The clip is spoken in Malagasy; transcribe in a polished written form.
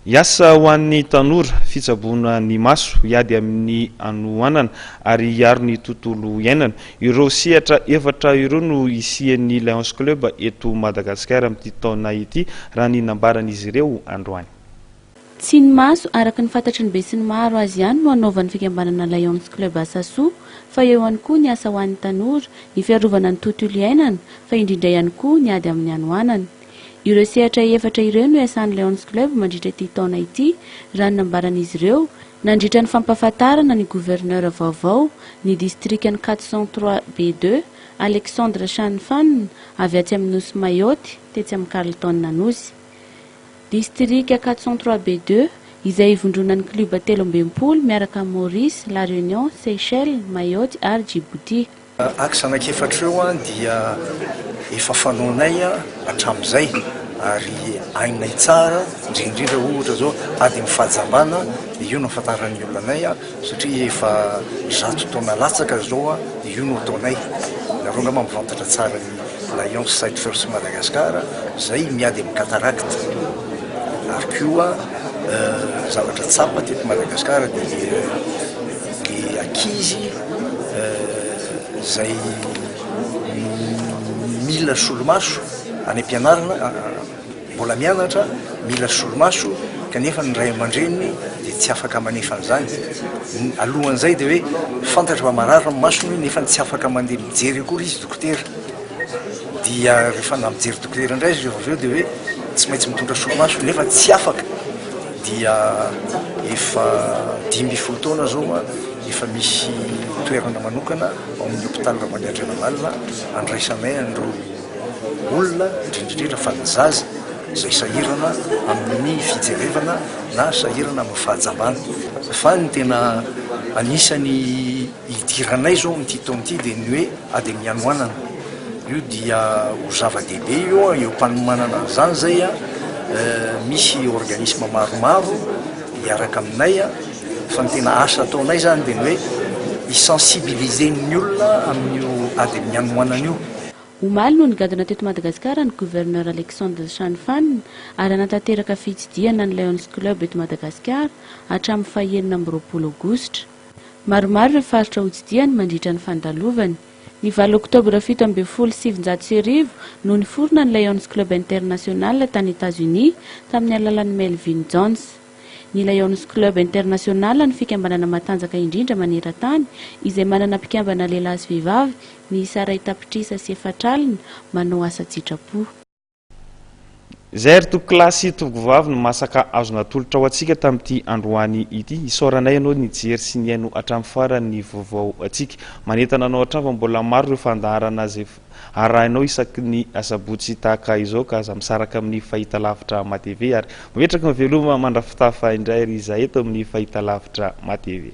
Hiasa ho an'ny tanora, fitsaboana ny maso, hiady amin'ny hanoanana ary hiaro ny tontolo iainana. Ireo sehatra efatra ireo no hisian'ny Lions Club eto Madagasikara amin'ity taona ity, raha ny nambaran'izy ireo androany. Tsy ny maso, araka ny fantatry ny besinimaro azy ihany no hanaovan'ny fikambanana Lions Club asa soa, fa eo ihany koa ny asa ho an'ny tanora, ny fiarovana ny tontolo iainana, fa indrindra ihany koa ny ady amin'ny hanoanana. Ireo sehatra efatra ireo no iasan'ny Lions Club mandritra ity taona ity, raha ny nambaran'izy ireo, nandritra ny fampahafantarana ny governeur vaovao ny distrikan'ny 403 B deux, Alexandre Chanfan, avy atsy amin'ny nosy Mayotte, tetsy amin'ny Carlton Anosy. Distrika 403 B deux, izay ivondronan'ny klioba 63 miaraka amin'i Maurice, La Réunion, Seychelles, Mayotte ary Djibouti. Axe anankiefatra ireo dia efa fanaonay hatramin'izay ary hainay tsara, indrindra indrindra ohatra izao ady amin'ny fahajambana dia io no ahafantaran'ny olona anay satria efa 100 taona latsaka izao dia io no ataonay. Nareo angamba mifantatra tsara ny Lions Sight First Madagascar izay miady amin'ny cataracte ary koa zavatra tsapa teto Madagasikara dia ny ankizy izay mila solomaso any am-pianarana, mbola mianatra, mila solomaso kanefa ny ray aman-dreniny dia tsy afaka manefa an'izany. Alohan'izay dia hoe fantatra fa marary ny masony nefa tsy afaka mandeha mijery akory izy dokotera. Dia rehefa na mijery dokotera indray izy rehefa avy eo dia hoe tsy maintsy mitondra solomaso nefa tsy afaka. Dia efa 15 taona izao efa misy toerana manokana ao amin'ny hôpital Ravoahangy Andrianavalona andraisanay an'ireo olona, indrindra indrindra fa ny zaza izay sahirana amin'ny fijerevana na sahirana amin'ny fahajambana. Fa ny tena anisan'ny idiranay izao amin'ity taona ity dia ny hoe ady amin'ny hanoanana. Io dia ho zava-dehibe io, eo am-panomanana an'izany izay misy organisme maromaro hiaraka aminay fa ny tena asa ataonay izany dia ny hoe hi-sensibiliser ny olona amin'io ady amin'ny hanoanana io. Omaly no nigadona teto Madagasikara ny Gouverneur Alexandre Chanfan ary hanatanteraka fitsidihana ny Lions Club eto Madagasikara hatramin'ny faha 26 aogositra. Maromaro ireo faritra hotsidihany mandritra ny fandalovany. Ny 8 oktobra 1917 no niforona ny Lions Club International tany Etazonia tamin'ny alalan'i Melvin Jones. Ny Lions Club International no fikambanana matanjaka indrindra maneran-tany izay manana mpikambana lehilahy sy vehivavy miisa 4 tapitrisa sy 4 alina manao asa an-tsitrapo. Izay ry tompokolahy sy tompokovavy no masaka azo natolotra ho antsika tamin'ity androany ity. Isaoranay ianao nijery sy nihaino hatramin'ny farany ny vaovao antsika. Manentana anao hatrany fa mbola maro ireo fandaharana izay arahinao isaky ny asabotsy tahaka izao ka aza misaraka amin'ny fahitalavitra MATV ary mametraka ny veloma mandra-pitafa indray ry izahay eto amin'ny fahitalavitra MATV.